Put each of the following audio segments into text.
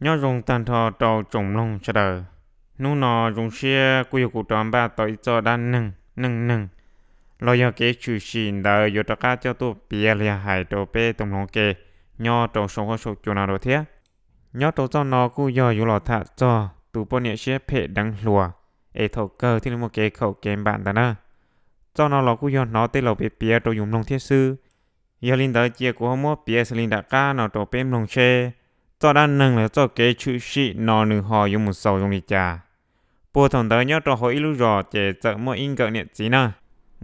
Nyob zoo tag nrho rau tsoom mloog sawv daws. Hnub no zoo siab kuj yog kuv rov npaj tau ib txoj dab neeg neej neeg los yog kev tshwm sim ntawd yuav rov qab coj tuaj piav los yog hais rau peb tau mloog ua ke nyob rau saum huab saum cua no dua thiab. Nyob rau txoj no kuj yog yuav los tham txog tus poj niam siab phem deev hluas, es thaum kawg thiaj li muaj kev khaum kev npam ntawd na. Txoj no los kuj yog hnov tej laus piav piav rau yus mloog thiab xwb. Yog li ntawd cia kuv ho muab piav xws li nram qab no rau peb mloog seb txoj dab neeg los txoj kev tshwm sim no nws ho yuav mus xaus zoo li cas. Puag thaum ntawd nyob rau hauv ib lub zos ces txawm muaj ib nkawm niam txiv na.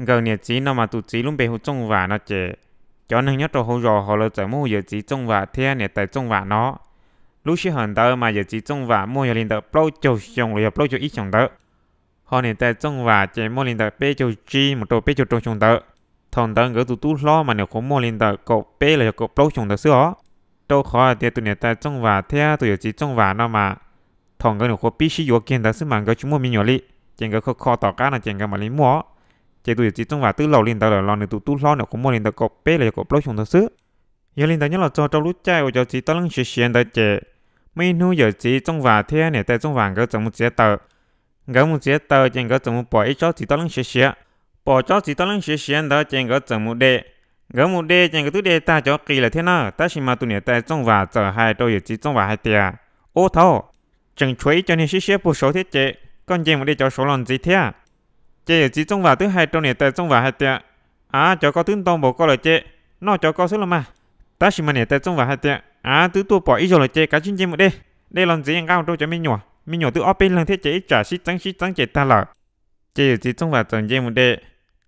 Nkawm niam txiv no mas tus txiv lub npe hu Txooj Vam no ces cov neeg nyob rau hauv zos hauv lawv txawm muab hu yawm txiv Txooj Vam thiab niam tais Txooj Vam no. Lub sij hawm ntawd mas yawm txiv Txooj Vam muaj yog li ntawm plaub caug xyoo los yog plaub caug ib xyoos ntawd, ho niam tais Txooj Vam ces muaj li ntawm peb caug tsib mus rau peb caug rau xyoo ntawd. Thaum ntawd nkawd tus tub hlob mas nws qhuav muaj li ntawm kaum peb los yog kaum plaub xyoos ntawd xwb os. Rau qhov hais tias tus niam tais Txooj Vam thiab tus yawm txiv Txooj Vam no mas thaum nkawd nws qhuav pib sib yuav kiag ntawd xwb mas nkawd tsis muaj me nyuam li, ces nkawd kho kho tom qab no ces nkawd mam li muaj. Ces tus yawm txiv Txooj Vam twb laus li ntawd lawm los nws tus tub hlob nws qhuav muaj li ntawm kaum peb los yog kaum plaub xyoos ntawd xwb. Yog li ntawd nyob los txog rau lub caij uas cov txiv tob leeb siav siav ntawd ces muaj ib hnub yawm txiv Txooj Vam thiab niam tais Txooj Vam nkawd txawm mus txiav taws. Nkawd mus txiav taws ces nkawd txawm mus pom ib tsob txiv tob leeb siav siav. Pom tsob txiv tob leeb siav siav ntawd ces nkawd txawm mus de. Nkawd mus de ces nkawd twb de tag cov qis lawm thiab na, tab sis mas tus niam tais Txooj Vam txawm hais rau yawm txiv Txooj Vam hais tias, Ub thaub, tseem tshuav ib co niag siab siab puag saud thiab ces koj nce mus de cov saud los ntxiv thiab. Ces yawm txiv Txooj Vam twb hais rau niam tais Txooj Vam hais tias, Av, cov ko twb ntau npaum ko lawm ces noj cov ko xwb los mas. Tab sis mas niam tais Txooj Vam hais tias, Av, twb tuaj pom ib zaug lawm ces kav tsij nce mus de, de los ntxiv nqa mus rau cov me nyuam, me nyuam twb ob peb leeg thiab ces ib tsam sib txeeb sib txeeb ces tag lawm. Ces yawm txiv Txooj Vam txawm nce mus de.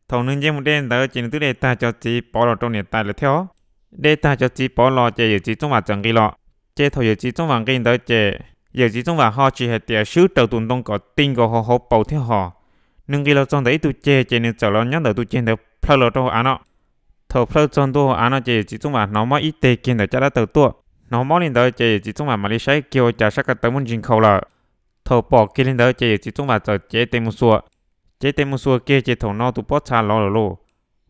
Thaum nws nce mus de ntawd ces nws twb de tag cov txiv pov los rau niam tais lawm thiab os. De tag cov txiv pov los ces yawm txiv Txooj Vam txawm nqis los. Ces thaum yawm txiv Txooj Vam nqis ntawd ces yawm txiv Txooj Vam ho tsis hais tias swb raws tus ntoo kom ti nkaus hauv hauv paus thiab hos. Nws nqis los txog ntawm ib tug ceg ces nws txawm los nyob ntawm tus ceg ntawd plhaw los rau hauv av no. Thaum plhaw txog ntua hauv av no ces yawm txiv Txooj Vam hnov mob ib teg kiag ntawm caj dab taw tuaj. Hnov mob li ntawd ces yawm txiv Txooj Vam mam li saib kiag ua cas sab ko taw muaj ntsis nkhaus lawm. Thaum pom kiag li ntawd ces yawm txiv Txooj Vam txawm cev tes mus xuas. Cev tes mus xuas kiag ces thaum no tus pob txha lov lawm lauj.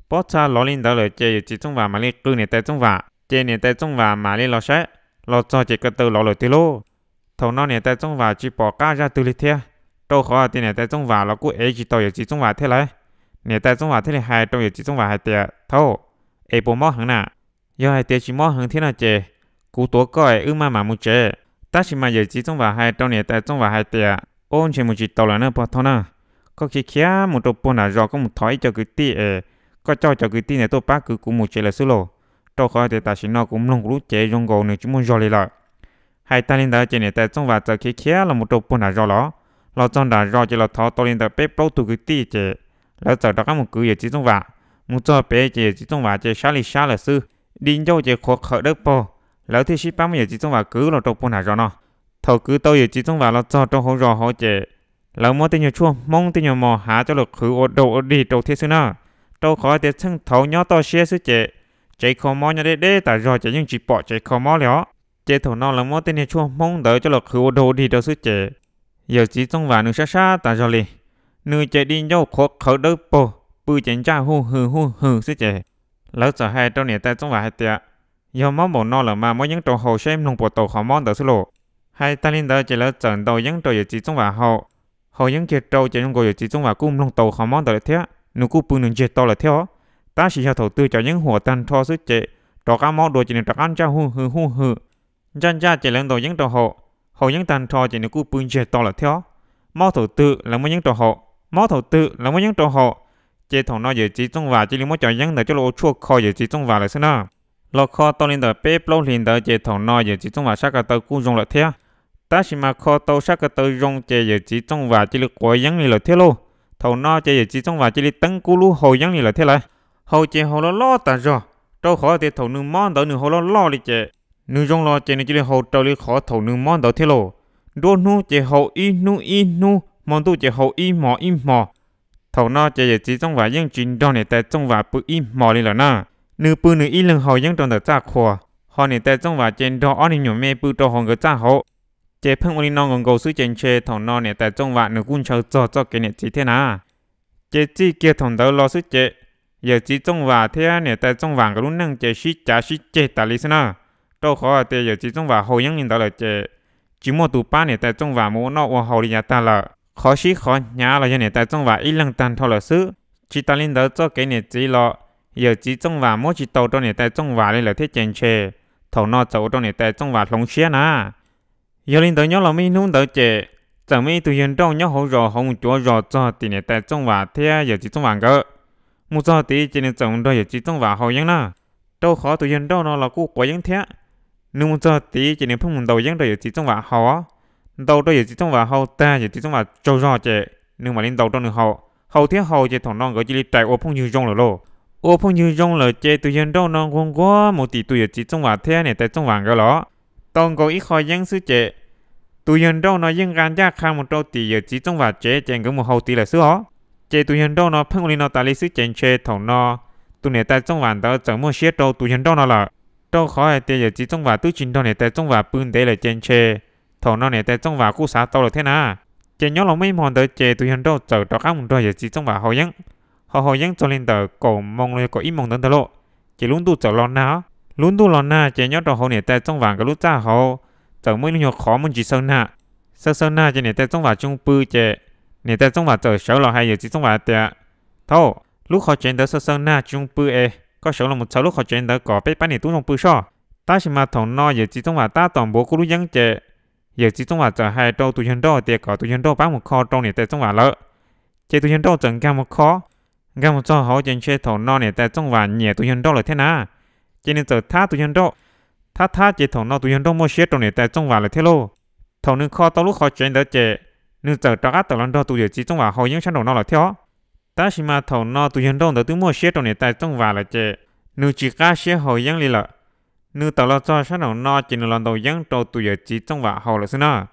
Pob txha lov li ntawd lawm ces yawm txiv Txooj Vam mam li qw niam tais Txooj Vam ces niam tais Txooj Vam mam li los saib. Los txog ces ko taw lov lawm tiag lauj. Thaum no niam tais Txooj Vam tsis pom qab zaj twg li thiab, rau qhov hais tias niam tais Txooj Vam los kuj ev tsis tau yawm txiv Txooj Vam thiab lauj. Niam tais Txooj Vam thiaj li hais rau yawm txiv Txooj Vam hais tias, Thaub, es puas mob heev na? Yog hais tias tsis mob heev thiab no ces kuv tuav koj es wb maj mam mus tsev. Tab sis mas yawm txiv Txooj Vam hais rau niam tais Txooj Vam hais tias, Ub, ntshe mus tsis tau lawm na pog Thaub na. Koj khiav khiav mus rau puag nram zos koj mus thov ib co kwv tij es koj coj cov kwv tij ntawd tuaj pab kwv kuv mus tsev lawm xwb lauj, rau qhov tias tam sim no kuv mloog kuv lub cev zoo nkaus nws tsis muaj zog li lawm. Hais tag li ntawd ces niam tais Txooj Vam txawm khiav khiav los mus rau puag nram zos los. Los txog nram zos ces los thov tau li ntawm peb plaub tug kwv tij ces lawv txawm rov qab mus kwv yawm txiv Txooj Vam. Mus txog pem ces yawm txiv Txooj Vam ces sab li sab lawm xwb, di ncauj ces qhuav qhawv dawb paug. Lawv thiaj sib pab muab yawm txiv Txooj Vam kwv los rau puag nram zos no. Thaum kwv tau yawm txiv Txooj Vam los txog rau hauv zos hauv ces lawv muab tej nyuag tshuaj Hmoob tej nyuag mos hav coj los qhwv ua daug ua dig rau thiab xwb na. Rau qhov tias txheej thaud nyob toj siab xwb ces tsev kho mob nyob deb deb tas zog ces yeej tsis pom tsev kho mob li os. Ces thaum no lawv muab tej niag tshuaj Hmoob ntawd coj los qhwv ua daug ua dig rau xwb ces yawm txiv Txooj Vam nws sab sab tas zog li. Nws ces di ncauj qhuav qhawv dawb paug, pw ces ntsaj huj hw huj hw xwb ces lawv txawm hais rau niam tais Txooj Vam hais tias, Yog mob npaum no lawm mas muab yeeb rau haus saib mloog puas tau qhov mob ntawd xwb lauj. Hais tag li ntawd ces lawv txawm ntaus yeeb rau yawm txiv Txooj Vam haus. Haus yeeb kiag rau ces zoo nkaus yawm txiv Txooj Vam kuj mloog tau qhov mob ntawd lawm thiab, nws kuj pw nws ntsiag to lawm thiab os. Tab sis yog thaum twg cov yeeb huam tag nrho xwb ces rov qab mob dua ces nws rov qab ntsaj huj hw huj hw. Ntsaj ntsaj ces lawv ntaus yeeb rau haus. Haus yeeb tag nrho ces nws kuj pw ntsiag to lawm thiab os. Mob thaum twg lawv muab yeeb rau haus, mob thaum twg lawv muab yeeb rau haus. Ces thaum no yawm txiv Txooj Vam cia li muab cov yeeb ntawd coj los ua tshuaj kho yawm txiv Txooj Vam lawm xwb na. Los kho tau li ntawm peb plaub hlis ntawd ces thaum no yawm txiv Txooj Vam sab ko taw kuj zoo lawm thiab. Tab sis mas kho tau sab ko taw zoo ces yawm txiv Txooj Vam cia li quav yeeb li lawm thiab lauj. Thaum no ces yawm txiv Txooj Vam cia li teeb kub lub haus yeeb li lawm thiab lauj. Haus ces haus loj loj tas zog, rau qhov tias thaum nws mob ntawd nws haus loj loj li ces nws zoo los ces nws cia li haus raws li qhov thaum nws mob ntawd thiab lauj. Nruab hnub ces haus ib hnub ib hnub, hmo ntuj ces haus ib hmos ib hmos. Thaum no ces yawm txiv Txooj Vam yeej tsis nrog niam tais Txooj Vam pw ib hmos li lawm na. Nws pw nws ib leeg haus yeeb rau ntawm txaj qhua, ho niam tais Txooj Vam ces nrog ob niag me nyuam me pw rau hauv nkawd txaj hauv. Ces pheej ua li no nkaus nkaus xwb ces ntshe thaum no niam tais Txooj Vam nws kuj ntshaw txog txoj kev niam txiv thiab na. Ces txij kiag thaum ntawd los xwb ces yawm txiv Txooj Vam thiab niam tais Txooj Vam nkawd lub neej ces sib cav sib ceg tas li xwb na. Rau qhov hais tias yawm txiv Txooj Vam haus yeeb li ntawd lawm ces tsis muaj tus pab niam tais Txooj Vam mus ua noj ua haus li yav tag lawm. Qhov sib qhov hnyav los yog niam tais Txooj Vam ib leeg tag nrho lawm xwb. Tsis tas li ntawd txoj kev niam txiv los yawm txiv Txooj Vam muab tsis tau rau niam tais Txooj Vam li lawm thiab ces ntshe thaum no txawm ua rau niam tais Txooj Vam hloov siab na. Yog li ntawd nyob los muaj ib hnub ntawd ces txawm muaj ib tug yawg nrauj nyob hauv zos hauv mus cuav zos txog tim niam tais Txooj Vam thiab yawm txiv Txooj Vam nkawd. Mus txog tid ces nws txawm mus nrog yawm txiv Txooj Vam haus yeeb na. Rau qhov tus yawg nrauj no los kuj quav yeeb thiab. Nws mus txog tid ces nws pheej mus ntaus yeeb rau yawm txiv Txooj Vam haus. Ntaus rau yawm txiv Txooj Vam haus tag, yawm txiv Txooj Vam tsaug zog ces nws mam li ntaus rau nws haus. Haus thiab haus ces thaum no nkawd cia li rais ua phooj ywg zoo lawm lauj. Ua phooj ywg zoo lawm ces tus yawg nrauj no nquag nquag mus tim tus yawm txiv Txooj Vam thiab niam tais Txooj Vam nkawd los. Tau nkaus ib qho yeeb xwb ces tus yawg nrauj no yeej nqa ncaj qha mus rau tim yawm txiv Txooj Vam tsev ces nkawd mus haus tid lawm xwb os. Ces tus yawg nrauj no pheej ua li no tas li xwb ces ntshe thaum no tus niam tais Txooj Vam ntawd txawm muaj siab rau tus yawg nrauj no lawm. Rau qhov hais tias yawm txiv Txooj Vam twb tsis nrog niam tais Txooj Vam pw ntev lawm ces ntshe thaum no niam tais Txooj Vam kuj xav tau lawm thiab na. Ces nyob los muaj ib hmo ntawd ces tus yawg nrauj txawm rov qab mus nrog yawm txiv Txooj Vam haus yeeb. Haus haus yeeb txog li ntawm kaum moos los yog kaum ib moos ntawd ntag lauj, ces lub ntuj txawm los nag. Lub ntuj los nag ces nyob rau hauv niam tais Txooj Vam nkawd lub txaj hauv txawm muaj ib lub nyuag qhov muaj ntsis xaw nag. Xaw xaw nag ces niam tais Txooj Vam tsis pw ces niam tais Txooj Vam txawm sawv los hais yawm txiv Txooj Vam tias, Thaum lub qhov tsev ntawd xaw xaw nag tsis zoo pw es koj sawv los mus txhawv lub qhov tsev ntawd kom peb pab niam tub zoo pw soj. Tab sis mas thaum no yawm txiv Txooj Vam tab tom npuav kuj lub yeeb ces yawm txiv Txooj Vam txawm hais rau tus yawg nrauj tias kom tus yawg nrauj pab mus kho rau niam tais Txooj Vam lawm. Ces tus yawg nrauj txawm nkag mus kho. Nkag mus txog hauv ces ntshe thaum no niam tais Txooj Vam nyiam tus yawg nrauj lawm thiab na. Ces nws txawm thab tus yawg nrauj. Thab thab ces thaum no tus yawg nrauj muaj siab rau niam tais Txooj Vam lawm thiab lauj. Thaum nws kho tau lub qhov tsev ntawd ces nws txawm rov qab tawm los nrog tus yawm txiv Txooj Vam haus yeeb sab nraum no lawm thiab os. Tab sis mas thaum no tus yawg nrauj ntawd twb muaj siab rau niam tais Txooj Vam lawm ces nws tsis qab siab haus yeeb li lawm. Nws tawm los txog sab nraum no ces nws los ntaus yeeb rau tus yawm txiv Txooj Vam haus lawm xwb na.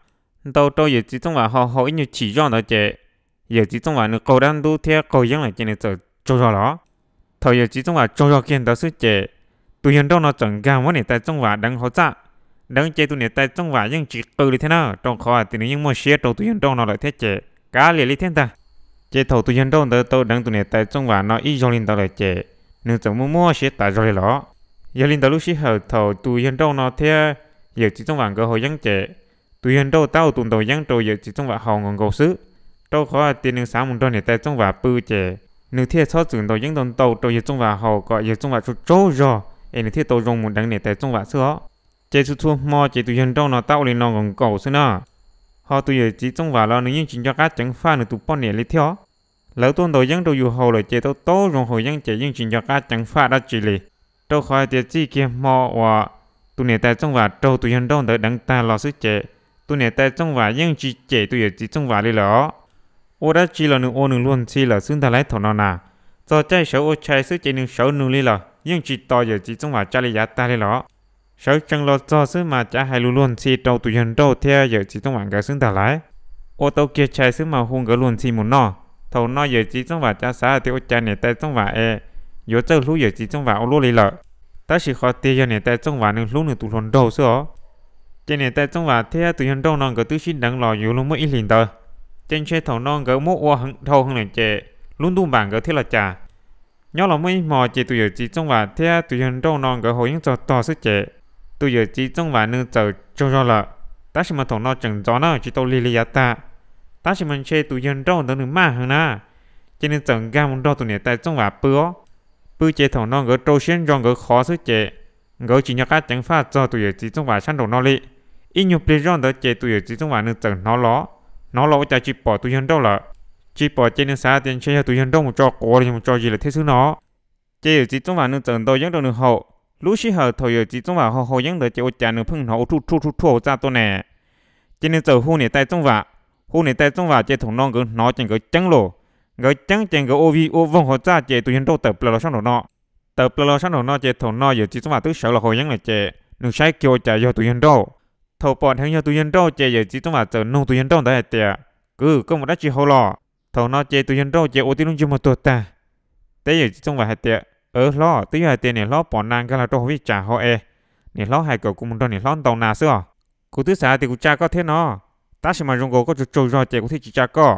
Ntaus rau yawm txiv Txooj Vam haus haus ib nyuag chim zoj ntawd ces yawm txiv Txooj Vam nws qaug dab ntub thiab qaug yeeb lawm ces nws txawm tsaug zog los. Thaum yawm txiv Txooj Vam tsaug zog kiag ntawd xwb ces tus yawg nrauj no txawm nkag muab niam tais Txooj Vam deev hauv txaj. Deev ces tus niam tais Txooj Vam yeej tsis qw li thiab na, rau qhov hais tias nws yeej muaj siab rau tus yawg nrauj no lawm thiab ces kav liam li thiab ntag. Ces thaum tus yawg nrauj ntawd tau deev tus niam tais Txooj Vam no ib zaug li ntawd lawm ces nws txawm muaj muaj siab tas zog li los. Yog li ntawd lub sij hawm thaum tus yawg nrauj no thiab yawm txiv Txooj Vam nkawd haus yeeb ces tus yawg nrauj tab ua tus ntaus yeeb rau yawm txiv Txooj Vam haus nkaus nkaus xwb, rau qhov hais tias nws xav mus nrog niam tais Txooj Vam pw ces nws thiaj txhob txwm ntaus yeeb ntau ntau rau yawg Txooj Vam haus kom yawg Txooj Vam tsaug tsaug zog es nws thiaj tau zoo mus deev niam tais Txooj Vam xwb os. Ces txhua txhua hmo ces tus yawg nrauj no tab ua li no nkaus nkaus xwb na. Ho tus yawm txiv Txooj Vam los nws yeej tsis nco qab ceev faj nws tus poj niam li thiab os. Lawv tuaj ntaus yeeb rau yus haus lawm ces tau tau zoo haus yeeb ces yeej tsis nco qab ceev faj dab tsi li. Rau qhov hais tias txij kiag hmo uas tus niam tais Txooj Vam raug tus yawg nrauj ntawd deev tag los xwb ces tus niam tais Txooj Vam yeej tsis cem tus yawm txiv Txooj Vam li lawm os. Ua dab tsi los nws ua nws luag ntxhi lawm xwb ntag lauj thaum no na. Txog caij sawv ua tshais xwb ces nws sawv nws li lawm, yeej tsis tos yawm txiv Txooj Vam tsa li yav tag li lawm. Sawv tsees los txog xwb mas cav hais lus luag ntxhi rau tus yawg nrauj thiab yawm txiv Txooj Vam nkawd xwb ntag lauj. Ua tau kiag tshais xwb mas hu nkawd luag ntxhi mus noj. Thaum no yawm txiv Txooj Vam cav xav tias ua cas niam tais Txooj Vam es yuav txawj hlub yawm txiv Txooj Vam ua luaj li lawm, tab sis qhov tiag yog niam tais Txooj Vam nws hlub nws tus hluas nraug xwb os. Ces niam tais Txooj Vam thiab tus yawg nrauj no nkawd twb sib deev los yuav luag muaj ib hlis ntawd, ces ntshe thaum no nkawd muab ua heev dhau heev lawm ces lub ntuj npam nkawd thiab los cas. Nyob los muaj ib hmo ces tus yawm txiv Txooj Vam thiab tus yawg nrauj no nkawd haus yeeb txog tog xwb ces tus yawm txiv Txooj Vam nws txawm tsaug zog lawm, tab sis mas thaum no tseem ntxov na tsis tau lig li yav tag. Tab sis mas ntshe tus yawg nrauj ntawd nws maj heev na, ces nws txawm nkag mus nrog tus niam tais Txooj Vam pw os. Pw ces thaum no nkawd rau siab ntso nkawd qhov xwb ces nkawd tsis nco qab ceev faj txog tus yawm txiv Txooj Vam sab nraum no li. Ib nyuag pliag zoj ntawd ces tus yawm txiv Txooj Vam nws txawm hnov los, hnov los ua cas tsis pom tus yawg nrauj lawm. Tsis pom ces nws xav tias ntshe yog tus yawg nrauj mus tso quav los yog mus tso zis lawm thiab xwb no. Ces yawm txiv Txooj Vam nws txawm ntaus yeeb rau nws haus. Lub sij hawm thaum yawm txiv Txooj Vam haus haus yeeb ntawd ces ua cas nws pheej hnov ua rhuaj rhuaj rhuaj rhuaj hauv txaj tuaj ne. Ces nws txawm hu niam tais Txooj Vam. Hu niam tais Txooj Vam ces thaum no nkawd hnov ces nkawd ceeb los. Nkawd ceeb ces nkawd ua vig ua voog hauv txaj ces tus yawg nrauj tawm plaws los sab nraum no. Tawm plaws los sab nraum no ces thaum no yawm txiv Txooj Vam twb sawv los haus yeeb lawm ces nws saib kiag ua cas yog tus yawg nrauj. Thaum pom dheev yog tus yawg nrauj ces yawm txiv Txooj Vam txawm nug tus yawg nrauj ntawd hais tias, Kwv, koj mus dab tsi hauv los? Thaum no ces tus yawg nrauj ces ua tib lub ntsej muag tuag tag. Teb yawm txiv Txooj Vam hais tias, Aw hlob, twb yog hais tias niam hlob pom nas nkag los rau hauv vij tsam hauv es niam hlob hais kom kuv mus nrog niam hlob ntaus nas xwb os. Kuv twb xav tias kuv tsa koj thiab no, tab sis mas zoo nkaus koj tsaug tsaug zog ces kuv thiaj tsis tsa koj.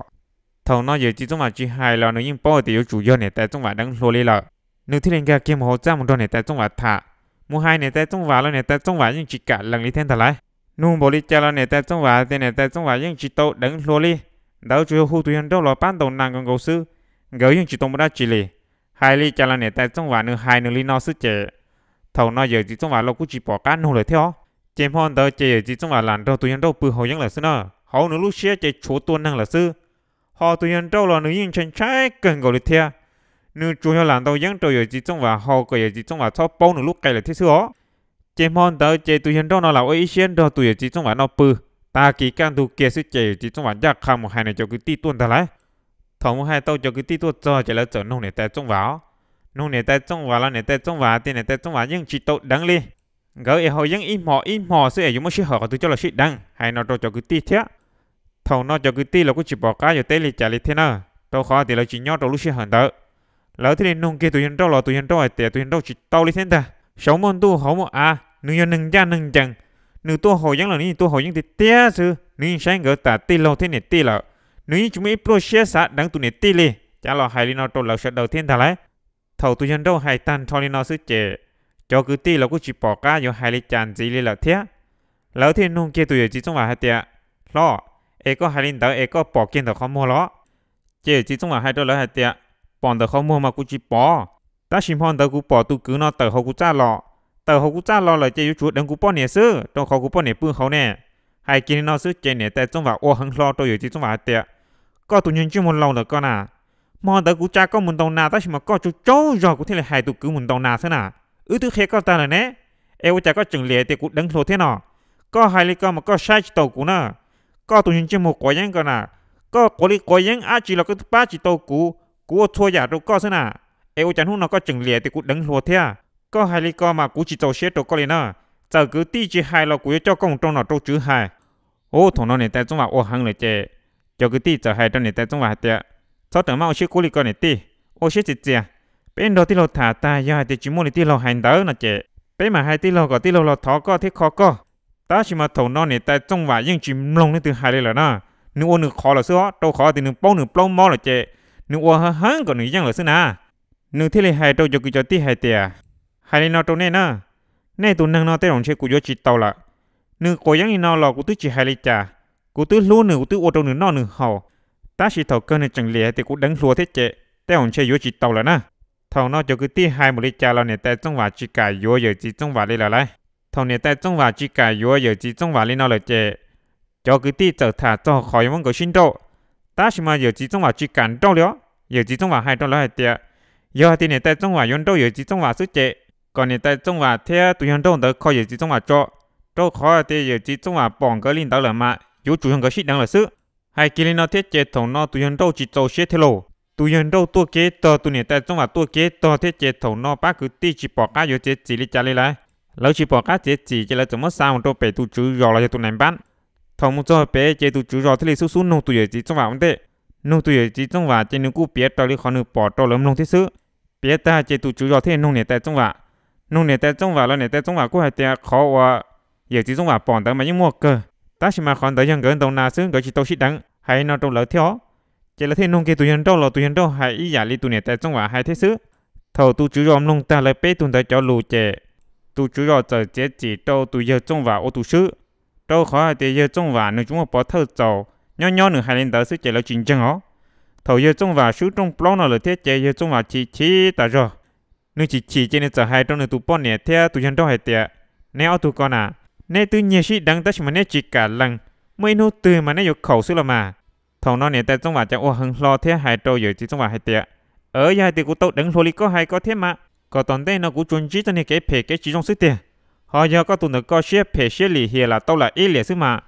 Thaum no yawm txiv Txooj Vam tsis hais los nws yeej paub tias yuav tsum yog niam tais Txooj Vam deev hluas li lawm. Nws thiaj li nkag kiag mus hauv txaj mus nrog niam tais Txooj Vam tham. Mus hais niam tais Txooj Vam los niam tais Txooj Vam yeej tsis kam lees li thiab ntag lauj. Nug npaum li cas los niam tais Txooj Vam tias niam tais Txooj Vam yeej tsis tau deev hluas li. Ntawd tsuas yog hu tus yawg nrauj los pab ntaus nas nkaus nkaus xwb, nkawd yeej tsis tau mus dab tsi li. Hais li cas los niam tais Txooj Vam nws hais nws li no xwb ces thaum no yawm txiv Txooj Vam los kuj tsis pom qab nug lawm thiab os. Ces hmo ntawd ces yawm txiv Txooj Vam lam nrog tus yawg nrauj pw haus yeeb lawm xwb na. Hauv nws lub siab ces tshuav tua neeg lawm xwb. Ho tus yawg nrauj los nws yeej ntshai ntshai kawg nkaus li thiab. Nws tsuas yog lam ntaus yeeb rau yawm txiv Txooj Vam haus kom yawm txiv Txooj Vam txhob paub nws lub qe lawm thiab xwb os. Ces hmo ntawd ces tus yawg nrauj no lam ua ib siab nrog tus yawm txiv Txooj Vam no pw. Tag kis kaj ntug kiag xwb ces yawm txiv Txooj Vam ncaj qha mus hais nws cov kwv tij tuaj ntag lauj. Thaum mus hais tau cov kwv tij tuaj txog ces lawv txawm nug niam tais Txooj Vam os. Nug niam tais Txooj Vam los niam tais Txooj Vam tias niam tais Txooj Vam yeej tsis tau deev li. Nkawd es haus yeeb ib hmos ib hmos xwb es yuav muab sij hawm qhov twg coj los sib deev, hais no rau cov kwv tij thiab. Thaum no cov kwv tij los kuj tsis pom qab yuav teb li cas li thiab na, rau qhov tias lawv tsis nyob rau lub sij hawm ntawd. Lawv thiaj li nug kiag tus yawg nrauj los tus yawg nrauj hais tias tus yawg nrauj tsis tau li thiab ntag, saum muaj ntuj hauv muaj av, nws yog neeg ncaj neeg ncees. Nws tuaj haus yeeb los nws yeej tuaj haus yeeb tiag tiag xwb, nws yeej saib nkawd tas tij laug thiab niam tij lawm. Nws yeej tsis muaj ib pluaj siab xav deev tus niam tij li. Cas los hais li no rau lawv sawv daws thiab ntag lauj. Thaum tus yawg nrauj hais tag nrho li no xwb ces cov kwv tij los kuj tsis pom qab yuav hais li cas ntxiv li lawm thiab. Lawv thiaj nug kiag tus yawm txiv Txooj Vam hais tias, hlob, es koj hais li ntawd es koj pom kiag ntawm qhov muag los? Ces yawm txiv Txooj Vam hais rau lawv hais tias, pom ntawm qhov muag mas kuv tsis pom, tab sis hmo ntawd kuv pom tus kwv no tawm hauv kuv txaj los. Tawm hauv kuv txaj los lawm ces yuav tsum deev kuv poj niam xwb, rau qhov kuv poj niam pw hauv ne. Hais kiag li no xwb ces niam tais Txooj Vam ua heev hlo rau yawm txiv Txooj Vam hais tias, koj tus niag ntsej muag laus ntawm koj na, hmo ntawd kuv tsa koj mus ntaus nas tab sis mas koj tsaug tsaug zog kuv thiaj li hais tus kwv mus ntaus nas xwb na. Wb twb qhia koj tag lawm ne, es ua cas koj tseem liam tias kuv deev hluas thiab no? Koj hais li ko mas koj saib tsis taus kuv na. Koj tus niag ntsej muag quav yeeb ko na, koj quav li quav yeeb dab tsi los koj twb pab tsis tau kuv, kuv ua txhua yam rau koj xwb na. Es ua cas hnub no koj tseem liam tias kuv deev hluas thiab? Koj hais li ko mas kuv tsis txaus siab rau koj li na. Txawm kwv tij tsis hais los kuv yuav coj koj mus rau nom rau tswv hais. Ub, thaum no niam tais Txooj Vam ua heev lawm ces cov kwv tij txawm hais rau niam tais Txooj Vam hais tias, txhob rawm maj ua siab kub li ko niam tij, ua siab txias txias. Peb nrog tij laug tham tag, yog hais tias tsis muaj li tij laug hais ntawd no ces peb mam hais tij laug kom tij laug los thov koj thiab kho koj. Tab sis mas thaum no niam tais Txooj Vam yeej tsis mloog leej twg hais li lawm na. Nws ua nws qhov lawm xwb os, rau qhov tias nws paub nws plaub mob lawm ces nws ua heev heev kom nws yeej lawm xwb na. Nws thiaj li hais rau cov kwv cov tij hais tias, hais li no rau nej na, nej tus neeg no tej zaum ntshe kuv yuav tsis tau lawm. Nws quav yeeb li no los kuv twb tsis hais li cas, kuv twb hlub nws, kuv twb ua rau nws noj nws haus, tab sis thaum kawg nws tseem liam tias kuv deev hluas thiab ces tej zaum ntshe yuav tsis tau lawm na. Thaum no cov kwv tij hais npaum li cas los niam tais Txooj Vam tsis kam yuav yawm txiv Txooj Vam li lawm lauj. Thaum niam tais Txooj Vam tsis kam yuav yawm txiv Txooj Vam li no lawm ces cov kwv tij txawm tham txog qhov yuav muab nkawd sib nrauj, tab sis mas yawm txiv Txooj Vam tsis kam nrauj li os. Yawm txiv Txooj Vam hais rau lawv hais tias, yog hais tias niam tais Txooj Vam yuav nrauj yawm txiv Txooj Vam xwb ces kom niam tais Txooj Vam thiab tus yawg nrauj ntawd kho yawm txiv Txooj Vam tso, rau qhov hais tias yawm txiv Txooj Vam pom nkawd li ntawd lawm mas yuav tsum yog nkawd sib deev lawm xwb. Hais kiag li no thiab ces thaum no tus yawg nrauj tsis txaus siab thiab lauj. Tus yawg nrauj tuaj kev tog, tus niam tais Txooj Vam tuaj kev tog thiab ces thaum no pab kwv tij tsis pom qab yuav txiav txim li cas li lawm. Lawv tsis pom qab txiav txim ces lawv txawm muab xa mus rau pem tus tswv zos los yog tus nais npab. Thaum mus txog pem ces tus tswv zos thiaj li xub xub nug tus yawm txiv Txooj Vam ua ntej. Nug tus yawm txiv Txooj Vam ces nws kuj piav raws li qhov nws pom rau lawv mloog thiab xwb. Piav tag ces tus tswv zos thiaj li nug niam tais Txooj Vam. Nug niam tais Txooj Vam los niam tais Txooj Vam kuj hais tias qhov uas yawm txiv Txooj Vam pom ntawd mas yeej muaj kawg, tab sis mas qhov ntawd yog nkawd ntaus nas xwb, nkawd tsis tau sib deev, hais no rau lawv thiab os. Ces lawv thiaj nug kiag tus yawg nrauj los tus yawg nrauj hais ib yam li tus niam tais Txooj Vam hais thiab xwb. Thaum tus tswv zos mloog tag lawv peb tug ntawd cov lus ces tus tswv zos txawm txiav txim rau tus yawg Txooj Vam ua tus swb, rau qhov hais tias yawg Txooj Vam nws tsuas muaj pov thawj txaus, nyob nyob nws hais li ntawd xwb ces lawv tsis ntseeg os. Thaum yawg Txooj Vam swb rooj plaub no lawm thiab ces yawg Txooj Vam chim chim tas zog. Nws chim chim ces nws txawm hais rau nws tus poj niam thiab tus yawg nrauj hais tias, neb ob tug ko na, neb twb nyiag sib deev tab sis mas neb tsis kam lees, muaj ib hnub twg mas neb yuav khaum xwb los mas. Thaum no niam tais Txooj Vam cas ua heev hlo thiab hais rau yawm txiv Txooj Vam hais tias, yog hais tias kuv tau deev hluas li koj hais ko thiab mas, kom tom ntej no kuv tsuas ntsib txoj niag kev phem kev tsis zoo xwb tiag. Ho yog koj tus ntawm koj siab phem siab lim hiam lam tau lam ib liam xwb mas,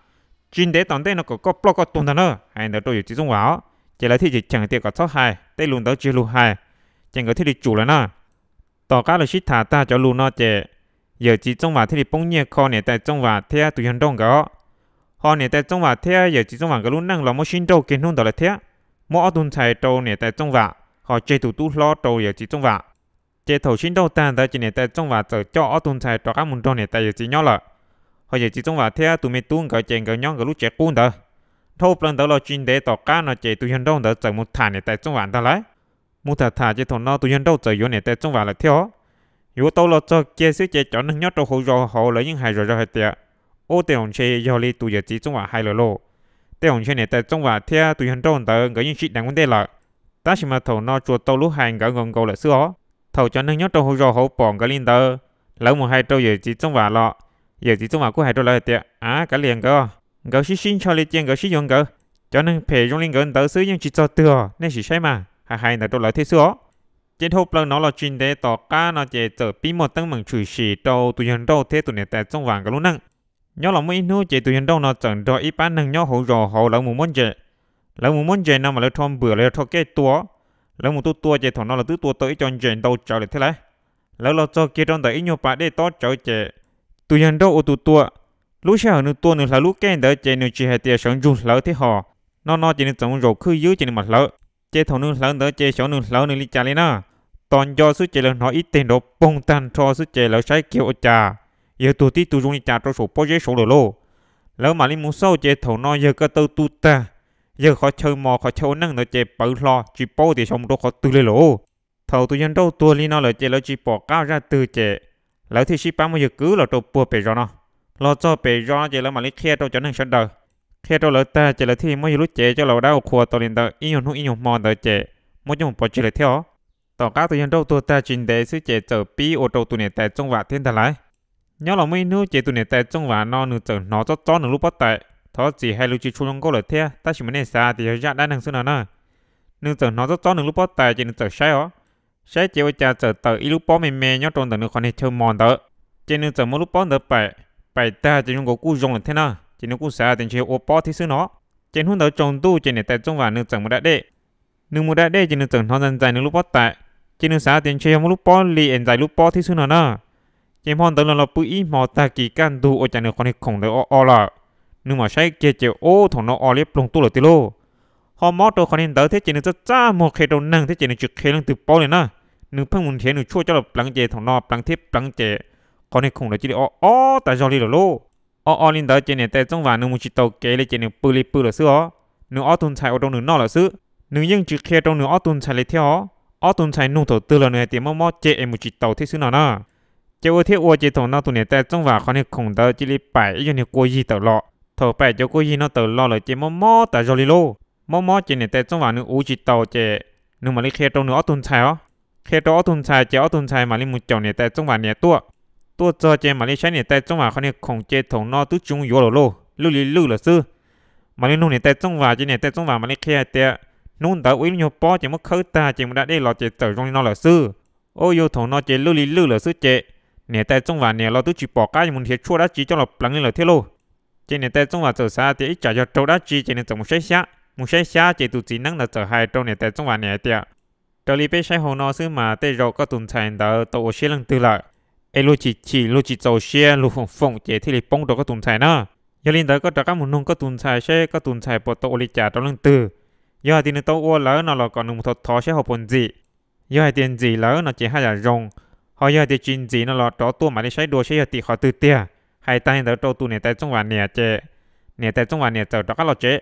tsis ntev tom ntej no kom koj ploj koj tuag ntag na. Hais ntawd rau yawm txiv Txooj Vam os, ces lawv thiaj cheem cheem tias kom txhob hais, tej lus ntawd tsis yog lus hais, ces nkawd thiaj li tsum lawm na. Tom qab lawv sib tham tag cov lus no ces yawm txiv Txooj Vam thiaj li poob nyiaj kho niam tais Txooj Vam thiab tus yawg nrauj nkawd os. Ho niam tais Txooj Vam thiab yawm txiv Txooj Vam nkawd lub neej los muab sib nrauj kiag hnub ntawd lawm thiab, muab ob tug ntxhais rau niam tais Txooj Vam, ho tseg tus tub hlob rau yawm txiv Txooj Vam. Ces thaum sib nrauj tag ntawd ces niam tais Txooj Vam txawm coj ob tug ntxhais rov qab mus nrog niam tais yawm txiv nyob lawm. Ho yawm txiv Txooj Vam thiab tus me tub nkawd ces nkawd nyob nkawd lub tsev qub ntawd. Dhau plaws ntawd los tsis ntev tom qab no ces tus yawg nrauj ntawd txawm mus tham niam tais Txooj Vam ntag lauj. Mus tham tham ces thaum no tus yawg nrauj txawm yuav niam tais Txooj Vam lawm thiab os. Yuav tau los txog kiag xwb ces cov neeg nyob rau hauv zos hauv lawv yeej hais zom zaws hais tias, Ub, tej zaum ntshe yog li tus yawm txiv Txooj Vam hais lawm lauj. Tej zaum ntshe niam tais Txooj Vam thiab tus yawg nrauj ntawd nkawd yeej sib deev ua ntej lawm, tab sis mas thaum no tsuas tau lub hais nkawd nkaus nkaus lawm xwb os. Thaum cov neeg nyob rau hauv zos hauv pom nkawd li ntawd, lawv mus hais rau yawm txiv Txooj Vam los, yawm txiv Txooj Vam kuj hais rau lawv hais tias, Av, kav liam nkawd, nkawd sib sib ntshaw li cia nkawd sib yuav nkawd. Cov neeg phem zoo li nkawd ntawd xwb yeej tsis txog twg os, nej sim saib mas, hais hais ntawd rau lawv thiab xwb os. Ces dhau plaws no los tsis ntev tom qab no ces txawm pib muaj teeb meem tshwm sim rau tus yawg nrauj thiab tus niam tais Txooj Vam nkawd lub neej. Nyob los muaj ib hnub ces tus yawg nrauj no txawm nrog ib pab neeg nyob hauv zos hauv lawv mus muab ntses. Lawv mus muab ntses no mas lawv rho npwm los yog rho kej tua. Lawv mus tua tua ces thaum no lawv twb tua tau ib co ntses ntau tsawv lawm thiab lauj. Lawv los txog kiag rau ntawm ib nyuag pas dej tob tsawv ces tus yawg nrauj ua tus tua. Lub sij hawm nws tua nws hlawv lub kej ntawd ces nws tsis hais tias sawv ntsug hlawv thiab hos, no no ces nws txawm mus zaum khwj ywb ces nws mam hlawv. Ces thaum nws hlawv ntawd ces xyov nws hlawv nws li cas li na, tos nco xwb ces lawv hnov ib teg nrov poog tag nrho xwb ces lawv saib kiag ua cas yawg tuag tib tug zoo li cas rau saum pob zeb saud lawm lauj. Lawv mam li mus xauj ces thaum no yawg ko taw tu tag, yawg qhov chaw mos qhov chaw ua neej ntawd ces pawv hlo tsis paub tias xyov mus rau qhov twg li lauj. Thaum tus yawg nrauj tuag li no lawm ces lawv tsis pom qab zaj twg ces lawv thiaj sib pab muab yawg kwv los rau puag pem zos no. Los txog pem zos no ces lawv mam li qhia rau cov neeg sawv daws. Qhia rau lawv tag ces lawv thiaj muab yawg lub cev coj los ua dab ua qhua tau li ntawd ib nyuag hnub ib nyuag hmo ntawd ces muab coj mus pov tseg lawm thiab os. Tom qab tus yawg nrauj tuag tag tsis ntev xwb ces txawm pib ua rau tus niam tais Txooj Vam thiab ntag lauj. Nyob los muaj ib hnub ces tus niam tais Txooj Vam no nws txawm hnov txob txob nws lub pob tais, thov txim hais lus tsis tshua zoo nkauj lawm thiab tab sis mas nej xav tias yog zaj dab neeg xwb no na. Nws txawm hnov txob txob nws lub pob tais ces nws txawm saib os. Saib ces ua cas txawm tawm ib lub pob me me nyob rau ntawm nws qhov niag chaw mos ntawd. Ces nws txawm muab lub pob ntawd paim, paim tag ces zoo nkaus kuj zoo lawm thiab na, ces nws kuj xav tias ntshe ua pob thiab xwb no. Ces hnub ntawd tsaus ntuj ces niam tais Txooj Vam nws txawm mus da dej. Nws mus da dej ces nws txawm hnov ntxais ntxais nws lub pob tais, ces nws xav tias ntshe yog muaj lub pob li es ntxais lub pob thiab xwb no na. Ces hmo ntawd los los pw ib hmos tag kis kaj ntug ua cas nws qhov niag khoom ntawd o o lawm. Nws mam saib kiag ces ub, thaum no o liab ploog tuaj lawm tiag lauj. Ho mob rau qhov niag ntawd thiab ces nws txaj txaj muag qhia rau neeg thiab ces nws tsis qhia leej twg paub li na. Nws pheej mus nrhiav nws tshuaj coj los pleev ces thaum no pleev thiab pleev ces qhov niag khoom ntawd cia li o o tas zog li lawm lauj. O o li ntawd ces niam tais Txooj Vam nws mus tsis taus kev li ces nws pw li pw lawm xwb os. Nws ob tug ntxhais ua rau nws noj lawm xwb, nws yeej tsis qhia rau nws ob tug ntxhais li thiab os. Ob tug ntxhais nug thaum twg los nws hais tias mob mob ceg es mus tsis taus thiab xwb no na. Ces ua thiab ua ces thaum no tus niam tais Txooj Vam qhov niag khoom ntawd cia li paim ib yog niag kua yig tawm los. Thaum paim cov kua yig no tawm los lawm ces mob mob tas zog li lauj. Mob mob ces niam tais Txooj Vam nws uv tsis taus ces nws mam li qhia rau nws ob tug ntxhais os. Qhia rau ob tug ntxhais ces ob tug ntxhais mam li mus caum niam tais Txooj Vam niam tuaj. Tuaj txog ces mam li saib niam tais Txooj Vam qhov niag khoom ces thaum no twb tsis zoo yuav lawm lauj, lwj li lwj lawm xwb. Mam li nug niam tais Txooj Vam ces niam tais Txooj Vam mam li qhia hais tias hnub ntawd ua ib lub nyuag pob ces muab khawb tag ces mus da dej los ces txawm zoo li no lawm xwb. Ub, yog thaum no ces lwj li lwj lawm xwb ces niam tais Txooj Vam niam los twb tsis pom qab yuav mus nrhiav tshuaj dab tsi coj los pleev li lawm thiab lauj. Ces niam tais Txooj Vam txawm xav tias ib tsam yog raug dab tsi ces nws txawm mus saib xyab. Mus saib xyab ces tus txiv neeb ntawd txawm hais rau niam tais Txooj Vam niam hais tias raws li peb saib hauv no xwb mas tej zaum koj tus ntxhais ntawd tau ua siab leej twg lawm, es luag chim chim luag tsis txaus siab luag foom foom ces thiaj li poob rau koj tus ntxhais na. Yog li ntawd koj rov qab mus nug koj tus ntxhais seb koj tus ntxhais puas tau ua li cas rau leej twg. Yog hais tias nws tau ua lawm no los kom nws mus thov thov seb ho puas ntxim. Yog hais tias ntxim lawm no ces haj yam zoo, ho yog hais tias tsis ntxim no los rov tuaj mam li saib dua seb yog tim qhov twg tiag. Hais tag li ntawd rau tus niam tais Txooj Vam niam ces niam tais Txooj Vam niam txawm rov qab los tsev.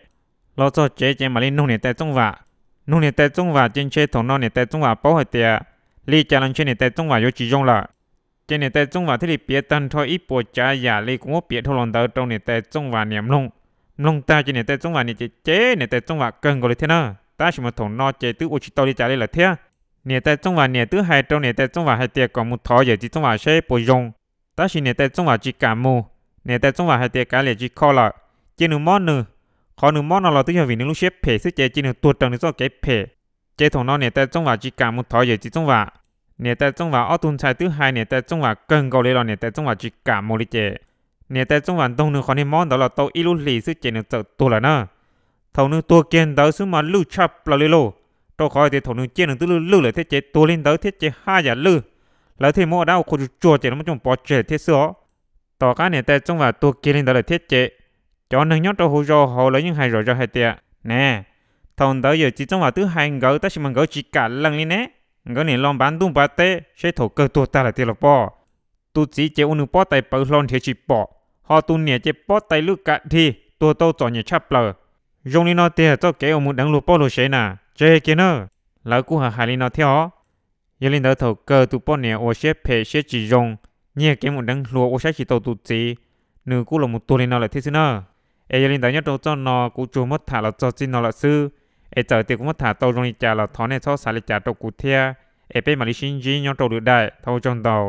Los txog tsev ces mam li nug niam tais Txooj Vam. Nug niam tais Txooj Vam ces ntshe thaum no niam tais Txooj Vam paub hais tias li cas los ntshe niam tais Txooj Vam yuav tsis zoo lawm. Ces niam tais Txooj Vam thiaj li piav tag nrho ib puas tsav yam li kuv muab piav dhau los ntawd rau niam tais Txooj Vam niam mloog. Mloog tag ces niam tais Txooj Vam niam ces cem niam tais Txooj Vam kawg nkaus li thiab na. Tab sis mas thaum no ces twb ua tsis tau li cas li lawm thiab. Niam tais Txooj Vam niam twb hais rau niam tais Txooj Vam hais tias kom mus thov yawm txiv Txooj Vam seb puas zoo, tab sis niam tais Txooj Vam tsis kam mus. Niam tais Txooj Vam hais tias kav liam tsis kho lawm, cia nws mob nws. Qhov nws mob no los twb yog vim nws lub siab phem xwb ces cia nws tuag raws nws txoj kev phem. Ces thaum no niam tais Txooj Vam tsis kam mus thov yawm txiv Txooj Vam. Niam tais Txooj Vam ob tug ntxhais twb hais niam tais Txooj Vam kawg nkaus li los niam tais Txooj Vam tsis kam mus li ces niam tais Txooj Vam ntoog nws qhov niag mob ntawd los tau ib lub hlis xwb ces nws txawm tuag lawm na. Thaum nws tuag kiag ntawd xwb mas lwj tshaj plaws li lauj, rau qhov hais tias thaum nws ciaj nws twb lwj lwj lawm thiab ces tuag li ntawd thiab ces haj yam lwj. Lawv thiaj muab ua dab ua qhua tsuag tsuag ces lawv muab coj mus pov tseg thiab xwb os. Tom qab niam tais Txooj Vam tuag kiag li ntawd lawm thiab ces cov neeg nyob rau hauv zos hauv lawv yeej hais zom zaws hais tias, ne, thaum ntawd yawm txiv Txooj Vam twb hais nkawd tab sis mas nkawd tsis kam lees li ne. Nkawd nim los npav ntuj npav teb seb thaum kawg tuag tag lawm tiag los pob. Tus txiv ces ua nws pob tais pawv hlo nrhiav tsis pom, ho tus niam ces pob tais lwj kav dhig tuag tau txom nyem tshaj plaws. Zoo li no tiag txoj kev uas mus deev luag poj luag sev na, tseg kiag na. Lawv kuj hais hais li no thiab os. Yog li ntawd thaum kawg tus poj niam uas siab phem siab tsis zoo, nyiag kev mus deev hluas ua saib tsis taus tus txiv, nws kuj los mus tuag li no lawm thiab xwb na. Es yog li ntawd nyob rau zaj no kuv tsuas muab tham los txog txij no lawm xwb, es txawm tias kuv muab tham tau zoo li cas los thov nej txhob xav li cas rau kuv thiab, es peb mam li sib ntsib nyob rau lwm daim, thov ua tsaug ntau.